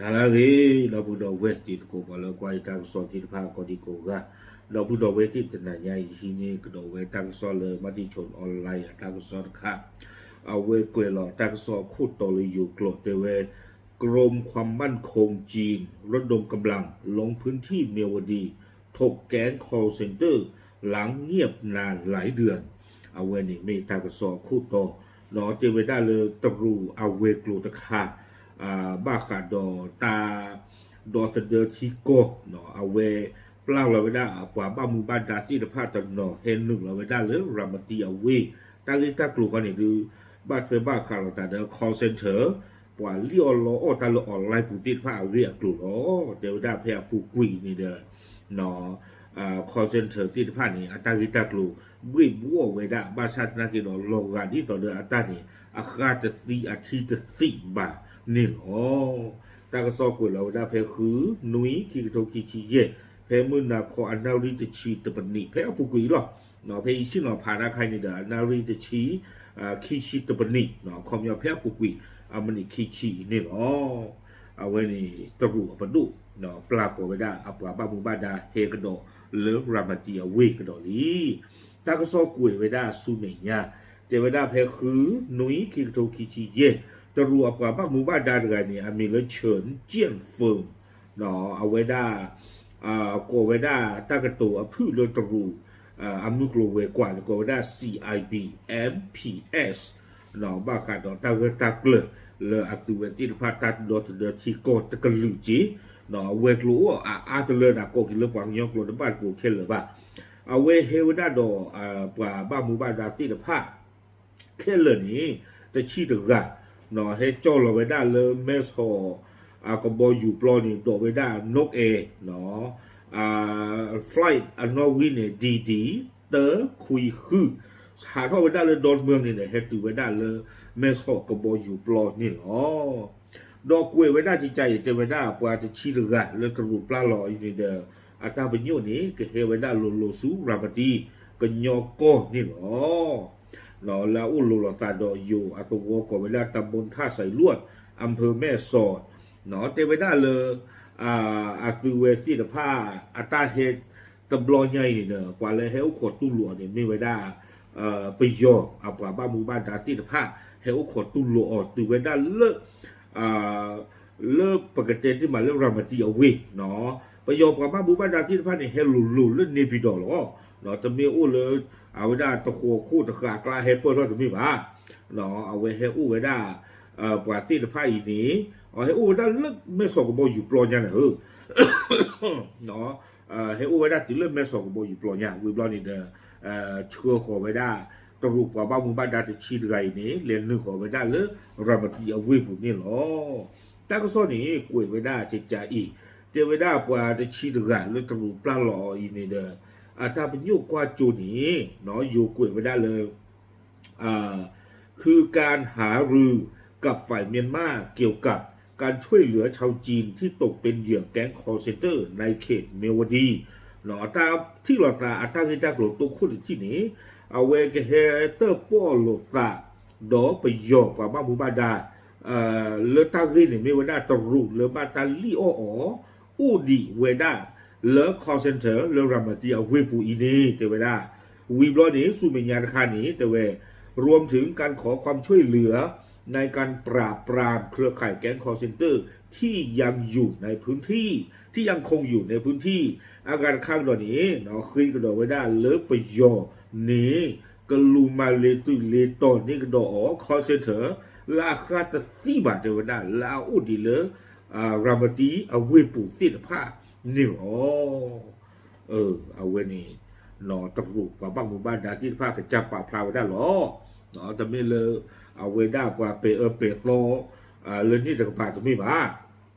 ဟါလၢအဂ့ၤ ဒီပုၢ်ဒီဝဲၢ်တံၤသကိး ပှၤလၢကွၢ်ယတၢ်ကစီၣ်သ့ၣ်တဖၣ်ကိးဒံကိးဂၤ, ဒီပုၢ်ဒီဝဲၢ်သ့ၣ်တနၤညါအံၤ ဟံးန့ၢ်ကဒီးဝဲတၢ်ကစီၣ်လၢ Matichon Online အတၢ်ကစီၣ်တခါ, အဝဲကွဲးလီၤတၢ်ကစီၣ်အခိၣ်တီလၢယိၤကျိာ်တဲဝဲ กรมความมั่นคงจีน ระดมกำลังลงพื้นที่เมียวดี ถกแก๊ง call center หลังเงียบนานหลายเดือน အဝဲန့ၣ်မ့ၢ်တၢ်ကစီၣ်အခိၣ်တီ, ဒီးတဲဝဲဒၣ်လၢတရူးအဝဲၤကျိၤတခါ ဘၣ်ဃးဒီးတၢ်ဒီသဒၢထံကီၢ်, အဝဲပျၢ်လီၤဝဲဒၣ်အပှၤဘၣ်မူဘၣ်ဒါသ့ၣ်တဖၣ်တနီၤ ဟဲနုာ်လီၤဝဲဒၣ်လၢ ရၤမတံအဝ့ၢ်, တၢ်ဂ့ၢ်တၢ်ကျိၤခီန့ၣ်ဒုး ဘၣ်ထွဲဘၣ်ဃးလိာ်သးဒီး call center ပှၤလံၣ်အီၣ်လီအီၣ်တၢ်လၢ online ပူၤသ့ၣ်တဖၣ်အဂ့ၢ်အကျိၤလီၤ. တဲဝဲဒၣ်ဖဲအပူၤကွံာ်န့ၣ်ဒီး call center သ့ၣ်တဖၣ်န့ၣ် အတၢ်ဂ့ၢ်တၢ်ကျိၤ ဘှ့ၣ်ဘှီၣ်ဝဲဒၣ် ဘၣ်ဆၣ်သနာ်က့ဒီး လီၤဂာ်ဒ်သိးဒီးအတၢ်န့ၣ် အဃၣ်တသံအထံတသံဘၣ်န့ၣ်လီၤ. တၢ်ကစီၣ်ကွဲးလီၤဝဲဒၣ်ဖဲ ဃုနွံ ခံကထိခံဆံယဲၢ် ဖဲမုၢ်နၤခီအနၣ်ရံၣ်တဆံတပနံး ဖဲအပူၤကွံာ်အံၤလီၤ. ဖဲယဆ့ၣ်နီၤဖးတၢ်ခါအံၤန့ၣ်ဒီး အနၣ်ရံၣ်တဆံ ခံဆံတပနံး, ခီပညီဖဲအပူၤကွံာ် အမံးနံးခံဆံန့ၣ်လီၤ. အဝဲန့ၣ်တရူးအပဒိၣ် ပျၢ်ဃီၤဝဲဒၣ်အပှၤဘၣ်မူဘၣ်ဒါဟဲကဒီးလၢရၤမတံအဝ့ၢ်ကဒီးလံ. တၢ်ကစီၣ်ကွဲးဝဲဒၣ်ဆူမဲာ်ညါ, တဲဝဲဒၣ်ဖဲ ဃုနွံ ခံကထိခံဆံယဲၢ် တရူးအပှၤဘၣ်မူဘၣ်ဒါတဂၤန့ၣ် အမံၤလၢ Chen Jianfeng အဝဲဒၣ် ကိးဝဲဒၣ်တၢ်ကတိၤအဖုၣ်လၢတရူး အမုၢ်ကျိၤဝဲၤကွာ်န့ၣ် ကိးဝဲဒၣ် C I B M P S ဘၣ်ဃးဒီးတၢ်ဂၢၢ်တၢ်ကျၢၤလၢအသုဝဲသ့ၣ်တဖၣ်တၢ်ဒီသဒၢထံကီၢ်တကလုာ်က့ၤ, အဝဲၤကျိၤအိၣ်အအါတလၢန့ၣ် ကိးက့ၤလၢပှၤကညီကျိာ်တဘၣ်တကိးခဲလၢာ်ဘၣ်. အဝဲဟဲဝဲဒၣ်ဒီး ပှၤဘၣ်မူဘၣ်ဒါသ့ၣ်တဖၣ် ခဲလၢာ်န့ၣ် တဆံတဂၤ ဟဲကၠီၣ်လီၤဝဲဒၣ်လၢမဲၢ်ဆီး ကဘီယူၤပျီန့ၣ် ဒိးဝဲဒၣ် Nok Air flight အနီၣ်ဂံၢ်န့ၣ် D D တၢခွံဃု ဟးထီၣ်ဝဲဒၣ်လၢ ဒီမၢန့ၣ်ဒီး ဟဲတုၤဝဲဒၣ်လၢမဲၢ်ဆီးကဘီယူၤပျီန့ၣ်လီၤ. ဒီးကွဲးဝဲဒၣ်ကကါအံၤ တဲဝဲဒၣ်ပှၤတဆံတဂၤလၢတရူးပျၢ်လီၤအံၤန့ၣ်ဒီး အတၢ်ပညိၣ်န့ၣ် ကဟဲဝဲဒၣ်လိၤလိၤဆူရၤမတံ ကညီကီၢ်န့ၣ်လီၤ. လၢအအိၣ်လိၤလိာ်သးဒီးယိၤအသဝီကိးဝဲဒၣ် ตำบลท่าสายลวด อำเภอแม่สอด တဲဝဲဒၣ်လၢ အသုဝဲသ့ၣ်တဖၣ် အတၢ်ဟဲတဘျီညါအံၤန့ၣ်ဒီး ပှၤလၢဟဲအိၣ်ခိးတူၢ်လိာ်အီၤန့ၣ် မ့ၢ်ဝဲဒၣ် ပယီၤအပှၤဘၣ်မူဘၣ်ဒါသ့ၣ်တဖၣ် ဟဲအိၣ်ခိးတူၢ်လိာ်အီၤတုၤဝဲဒၣ်လၢ လၢပကတဲတ့ၢ်မးလၢရၤမတံအဝ့ၢ်, ပယီၤပှၤဘၣ်မူဘၣ်ဒါသ့ၣ်တဖၣ်န့ၣ် ဟဲလိၤလိၤလၢန့ၣ်ပံၤဒီးလီၤ. တမ့ၢ်အိၣ်လၢ အဝဲဒၣ်တဃိးခိၣ်တဃာ်အကျါဟဲပၢၢ်ထီၣ်တမ့ၢ်ဘၣ်. အဝဲဟဲအိၣ်ဝဲဒၣ် ပှၤသ့ၣ်တဖၣ်အံၤန့ၣ် အဟဲအိၣ်ဝဲဒၣ်လၢမဲၢ်ဆီးကဘီယူၤပျီညါန့ၣ်ဧၢ ဟဲအိၣ်ဝဲဒၣ်တုၤလၢမဲၢ်ဆီးကဘီယူၤပျီညါ ဝံၤဘျီန့ၣ်ဒီး ဆှၢဃီၤဝဲဒၣ် တရူးပှၤဘၣ်မူဘၣ်ဒါတဆံတဂၤအံၤန့ၣ် လဲၤနုာ်ဃီၤဝဲဒၣ်လၢရၤမတံအဝ့ၢ်ပူၤန့ၣ်လီၤ. တၢ်ကစီၣ်န့ၣ် ကွဲးဝဲဒၣ်ကကါအံၤ တဲဝဲဒၣ်ပှၤတဆံတဂၤလၢတရူးပျၢ်လီၤအီၤအံၤန့ၣ်ဒီး အတၢ်ပညိၣ်ကွၢ်ကၠိန့ၣ် ယိၤကွဲးဝဲဒၣ်လၢ คือการหารือกับฝ่ายเมียนมาเกี่ยวกับการช่วยเหลือชาวจีนที่ตกเป็นเหยื่อแก๊ง call center ในเขตเมียวดี တၢ်ထံၣ်လိာ်သးအတၢ်ဂ့ၢ်တၢ်ကျိၤတိခိၣ်တထံၣ်န့ၣ် အဝဲကဟဲတၢၣ်ပီၣ်လိာ်သး ဒီးပယီၤပှၤဘၣ်မူဘၣ်ဒါ လၢတၢ်ဂ့ၢ်န့ၣ်မ့ၢ်ဝဲဒၣ်တရူးလၢဘၣ်တၢ်လံၣ်အီၣ်အီၤ အိၣ်ဒံးဝဲဒၣ်လၢ call center လၢရၤမတံအဝ့ၢ်ပူၤအံၤန့ၣ် တဲဝဲဒၣ် ဝံၤဘျီန့ၣ် ဆူမဲာ်ညါတခါန့ၣ် တဲဝဲ รวมถึงการขอความช่วยเหลือในการปราบปรามเครือข่ายแก๊ง call center ที่ยังอยู่ในพื้นที่ ที่ยังคงอยู่ในพื้นที่ အဂၤတခါကဒီးန့ၣ် ဃ့ကဒီးဝဲဒၣ်လၢပယီၤန့ၣ် ကလူၤမၤလ့ၤတုၤလ့ၤတီၤန့ၢ်ကဒီးအီၤ call center လၢအဃၣ်တသံဘၣ် တဲဝဲဒၣ် လၢအအိၣ်ဒံးလၢ ရၤမတံအဝ့ၢ်ပူၤသ့ၣ်တဖၣ်န့ၣ်လီၤ. အဝဲန့ၣ် တရူးပှၤဘၣ်မူဘၣ်ဒါသ့ၣ်တဖၣ်ကစၢ်ပာ်ဖျါဝဲဒၣ်လီၤ. တမ့ၢ်လၢ အဝဲဒၣ်ပှၤပဲာ်အၢပဲာ်သီ လၢန့ၣ်တကပၤတမ့ၢ်ဘၣ်.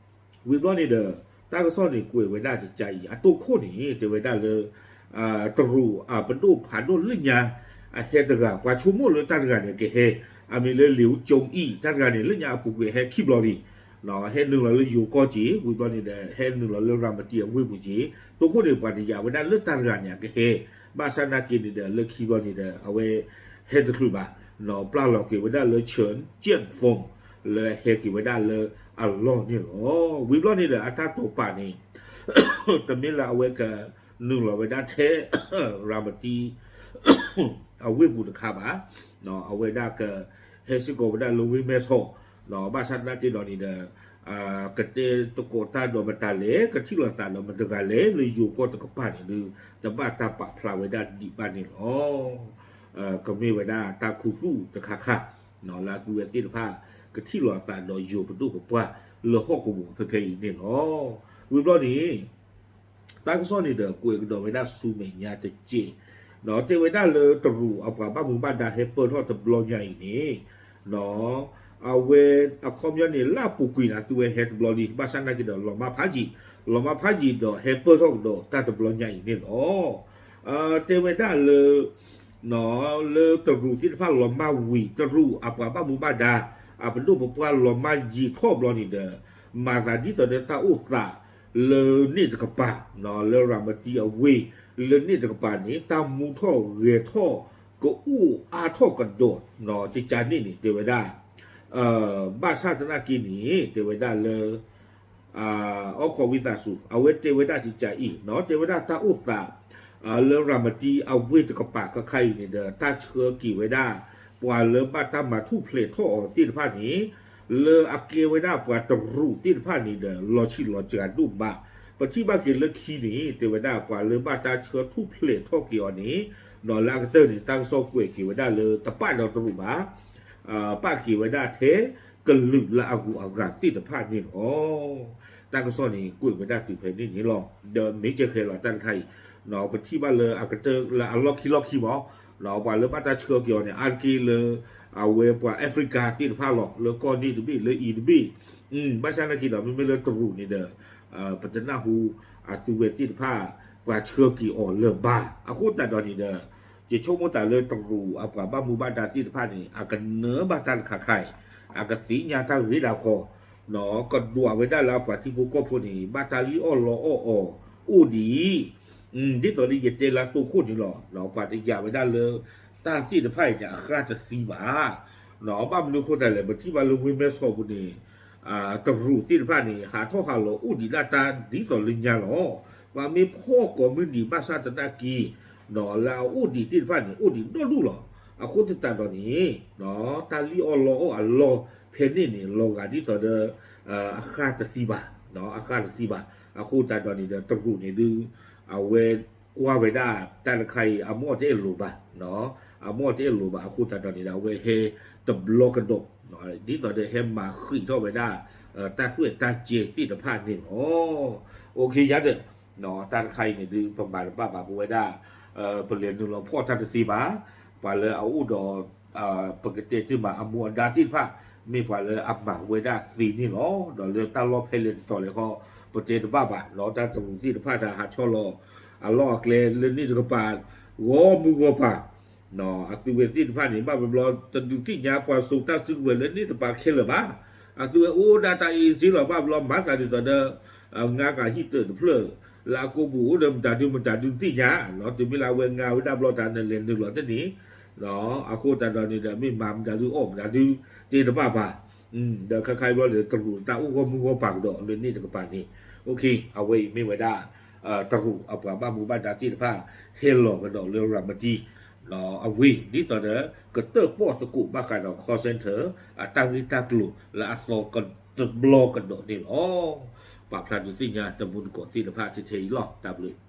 ဝံၤဘျီန့ၣ်ဒီး တၢ်ကစီၣ်န့ၣ်ကွဲးဝဲဒၣ်ကကါအံၤ အတိခိၣ်န့ၣ် တဲဝဲဒၣ်လၢ တရူးအပဒိၣ်ဖးဒိၣ်လၢညါ အဟဲတဂၤ ပှၤဆိကမိၣ်လၢတၢ်တဂၤန့ၣ် အကဟဲ အမံၤလၢ လ့ၤအူကၠိအံၤ တၢ်တဂၤန့ၣ် လၢညါအပူၤကွံာ်ဟဲခံဘျီလံ ဟဲနုာ်လီၤလၢယိၤကီၢ်က့ၤ ဝံၤဘျီန့ၣ်ဒီး ဟဲနုာ်လီၤလၢရၤမတံအဝ့ၢ်ပူၤက့ၤ တိခိၣ်န့ၣ်ပှၤတယာ်ဝဲဒၣ်လၢတၢ်တဂၤန့ၣ် အကဟဲ ဘၣ်ဆၣ်နာ်က့န့ၣ်ဒီး လၢခံဘျီန့ၣ်ဒီး အဝဲ ဟဲတချုးဘၣ် ပျၢ်လီၤက့ၤဝဲဒၣ်လၢ Chen Jianfeng လၢအဟဲက့ၤဝဲဒၣ်လၢ အလီၢ်န့ၣ်လီၤ. ဝံၤဘျီန့ၣ်ဒီး အတၢ်တိာ်ပာ်န့ၣ် တမ့ၢ်လၢအဝဲကနုာ်လီၤဝဲဒၣ်ထဲ ရၤမတံ အဝ့ၢ်ပူၤတခါဘၣ်. အဝဲဒၣ်ကဟဲစ့ၢ်ကီးဝဲဒၣ်လၢဝ့ၢ်မဲၢ်ဆီး, ဘၣ်ဆၣ်သနာ်က့ဒီးန့ၣ်ဒီး ကတဲသကိးတၢ်ဒီးမတၤလဲၣ်, ကထံၣ်လိာ်သးဒီးမတဂၤလဲၣ် လၢယိၤကီၢ်တကပၤန့ၣ်ဒီး တဘၣ်တၢ်ပာ်ဖျါဝဲဒၣ်ဒံးဘၣ်န့ၣ်လီၤ. ကမ့ၢ်ဝဲဒၣ်တၢ်ခူသူၣ်တခါခါ လၢအသုဝဲသ့ၣ်တဖၣ် ကထံၣ်လိာ်သးဒီးယိၤပဒိၣ်ပပှၢ် လၢဟီၣ်ကဝီၤဖဲဖဲအံၤန့ၣ်လီၤ. ဝံၤဘျီန့ၣ် တၢ်ကစီၣ်န့ၣ်ဒီး ကွဲးကဒီးဝဲဒၣ်ဆူမဲာ်ညါတက့ၢ်, တဲဝဲဒၣ်လၢတရူးအပှၤဘၣ်မူဘၣ်ဒါဟဲပၢၢ်ထီၣ်တဘျီညါအံၤန့ၣ် အဝဲအခီပညီန့ၣ် လၢအပူၤကွံာ်န့ၣ် အသုဝဲဟဲတဘျီလံ, ဘၣ်ဆၣ်သနာ်က့ဒီး လီၤမၢ်ဖးယံာ်, လီၤမၢ်ဖးယံာ်ဒီးဟဲပၢၢ်ထီၣ်ကဒီးတၢ်တဘျီညါအံၤန့ၣ်လီၤ. တဲဝဲဒၣ်လၢ လၢတရူးသ့ၣ်တဖၣ်လီၤမၢ်ဝံၤ တရူးအပှၤဘၣ်မူဘၣ်ဒါ အပဒိၣ်ပပှၢ်လီၤမၢ်ယံာ်ထီၣ်ဘျီန့ၣ်ဒီး မၤသးဒ်သိးဒီးတၢ်အိၣ်သး လၢန့ၣ်တကပၤ လၢရၤမတံအဝ့ၢ် လၢန့ၣ်တကပၤန့ၣ် တၢ်မူထီၣ်ဂဲၤထီၣ် ကအိၣ်အါထီၣ်ကဒီး ကကန့ၣ်န့ၣ် တဲဝဲဒၣ် ဘၣ်ဆၣ်သနာ်က့န့ၣ် တဲဝဲဒၣ်လၢ အိၣ်ခိးဝံသးစူၤ အဝဲတဲဝဲဒၣ်ကကအံၤ တဲဝဲဒၣ်တၢ်အိၣ်သး လၢရၤမတံအဝ့ၢ်တကပၤခဲခါအံၤန့ၣ်ဒီး တၢ်ဆှၢက့ၤဝဲဒၣ် ပှၤလၢဘၣ်တၢ်မၤထူၣ်ဖျဲးထီၣ်အီၤသ့ၣ်တဖၣ်န့ၣ် လၢအကဲဝဲဒၣ်ပှၤတရူးသ့ၣ်တဖၣ်န့ၣ်ဒီး လီၤဆံးလီၤစှၤဒိၣ်မး, ပထံၣ်ဘၣ်က့ၤလၢခံန့ၣ် တဲဝဲဒၣ်ပှၤလၢဘၣ်တၢ်ဆှၢထူၣ်ဖျဲးထီၣ်က့ၤအီၤန့ၣ် လၢအကတၢၢ်န့ၣ် တၢ်ကစီၣ်ကွဲးက့ၤဝဲဒၣ်လၢတပာ်ဒီးတရူးဘၣ် ပာ်က့ၤဝဲဒၣ်ထဲ ကလုာ်လၢအဂုၤအဂၤသ့ၣ်တဖၣ်န့ၣ်လီၤ. တၢ်ကစီၣ်န့ၣ် ကွဲးဝဲဒၣ်တုၤဖဲန့ၣ်န့ၣ်လီၤ. ဒီးမ့ၢ်ကဲဃဲလီၤတၢ်တခါအံၤ ပထံၣ်ဘၣ်လၢအကတၢၢ်လၢအလီၢ်ခံလီၢ်ခံမး ပှၤလၢဘၣ်တၢ်ဆှၢက့ၤအီၤန့ၣ် အါတက့ၢ်လၢ အဝဲပှၤ Africa သ့ၣ်တဖၣ်လီၤ. လၢကီၢ်န့ၣ်တဘ့ၣ် လၢအံၤတဘ့ၣ် ဘၣ်ဆၣ်သနာ်က့ဒီး မ့မ့ၢ်လၢတရူးန့ၣ်ဒီး ပတနၢ်ဟူ အသုဝဲသ့ၣ်တဖၣ် ပှၤဆှၢက့ၤအီၤလၢၤဘၣ်. အဃိသတးဒီးန့ၣ်ဒီး ယဆိကမိၣ်သးလၢတရူးအပှၤဘၣ်မူဘၣ်ဒါသ့ၣ်တဖၣ်န့ၣ် အကနၢဘၣ်တၢ်တခါခါအံၤ အကသ့ၣ်ညါတၢ်ဂ့ၢ်တၢ်ခီ ကဒွးဝဲဒၣ်လၢအပှၤထံဖိကီၢ်ဖိန့ၣ် ဘၣ်တၢ်လံၣ်အီၣ်လီအီၣ်အီၤအိၣ်ဒံး ဒ်သိးလၢယတဲလၢတိခိၣ်န့ၣ်လီၤ. ပှၤတယာ်ဝဲဒၣ်လၢ တၢ်သ့ၣ်တဖၣ်အံၤန့ၣ် အဃၢ်တသံဘၣ်. ဘၣ်မနုၤအဃိသတးလဲၣ် ပထံၣ်ဘၣ်လၢဝ့ၢ်မဲၢ်ဆီးပူၤန့ၣ် တရူးသ့ၣ်တဖၣ်န့ၣ် ဟးထီၣ်ဟးလီၤအိၣ်ဒံးဒၣ်တၢ်ဒ်သိးလၢညါလီၤ. ပှၤမ့ၢ်ဖီၣ်ကိးမုၢ်နံၤဘၣ်ဆၣ်သနာ်က့ လၢအအိၣ်ဒံးသ့ၣ်တဖၣ်န့ၣ် အိၣ်ဒံးနီၢ်ဒူၣ်လီၤ. အဃိသတးဒီးန့ၣ် တၢ်လံၣ်အီၣ်လီအီၣ်အလီၢ်ဖဲန့ၣ်န့ၣ် လီၤဂာ်ဒ်သိးဒီး အဃၢ်တသံဘၣ်, အဃၢ်တသံဘၣ်. အဃိသတးဒီးန့ၣ်ဒီး တရူးန့ၣ်ဒုး အဝဲကွၢ်ဝဲဒၣ်တၢ်တခါအံၤ အမိၢ်အတအဲၣ်လိၤဘၣ်, အမိၢ်အတအဲၣ်လိၤဘၣ် အဃိသတးဒီးန့ၣ်ဒီး အဝဲဟဲတဘျီကဒီး ဒ်သိးဒီးဟဲမၤဃံးထီၣ်ဝဲဒၣ် တၢ်ကွဲးတၢ်ကဲသ့ၣ်တဖၣ်န့ၣ်လီၤ. အိၣ်ခ့ယါဒီး တၢ်တခါအံၤန့ၣ်ဒုး ပမၤတဘၣ်ဘၣ် ပဝဲဒၣ် ပလဲၤနုာ်လီၤဖီၣ်တၢ်တသ့ဘၣ်. ပှၤလၢအအိၣ်ဒီး ပကတဲတ့ၢ်မးအမူအဒါသ့ၣ်တဖၣ် မ့ၢ်ပှၤလၢအမၤဝဲဒၣ်သ့န့ၣ်လီၤ. ဒီးလၢတၢ်လီၢ်ဖဲလဲၣ်တတီၤလဲၣ်ဃီ ပတဲတဘၣ်ဘၣ် တၢ်တရူးသ့ၣ်တဖၣ်တဟးဆီလီၤ အလီၢ်အကျဲလၢန့ၣ်တကပၤ ဂီၢ်မုၢ်ဂီၢ်ပၤ အသုဝဲသ့ၣ်တဖၣ်န့ၣ် ဘၣ်ဘျီဘျီ တဒုးသ့ၣ်ညါပှၤစိာ်တၢ်စုကဝဲၤလၢန့ၣ်တကပၤခဲလၢာ်ဘၣ်. အသုဝဲအိၣ်ဒၣ်တၢ်အ့စ့လီၤ ဘၣ်ဘျီမၤသးဒ်သိးဒီး ငါကဟံၣ်တၢၢ်တဖျၢၣ် လၢအကိပူၤအိၣ်ဒီးမတၤဒုမတၤဒုတသ့ၣ်ညါ တမ့ၢ်လၢအဝဲငါဝဲဒၣ်ဘျီတၢ်နလဲၤနုာ်လီၤတန့ၣ် အဃိသတးဒီးန့ၣ်ဒီး မ့ၢ်မၤမတၤဒုအီၣ်မတၤဒု တဲတဘၣ်ဘၣ်. ဒီးခါခါအံၤဘျီဒီး တရူးတၢ်အိၣ်ဂီၢ်မုၢ်ဂီၢ်ပၤကဒီးလၢန့ၣ်တကပၤန့ၣ် အဝဲအံၤမ့ၢ်ဝဲဒၣ် တရူးအပှၤဘၣ်မူဘၣ်ဒါသ့ၣ်တဖၣ် ဟဲလီၤကဒီးလၢရၤမတံ အဝ့ၢ် ဒ်သိးဒီး ကတၢၣ်ပီၣ်သကိးဘၣ်ဃးဒီး call center အတၢ်ဂ့ၢ်တၢ်ကျိၤလၢအသီတဘျီကဒီးန့ၣ်လီၤ. ပာ်ဖျါဒုးသ့ၣ်ညါတမူတကိးသ့ၣ်တဖၣ်ထဲထဲအံၤလီၤ. တၢ်ဘျုး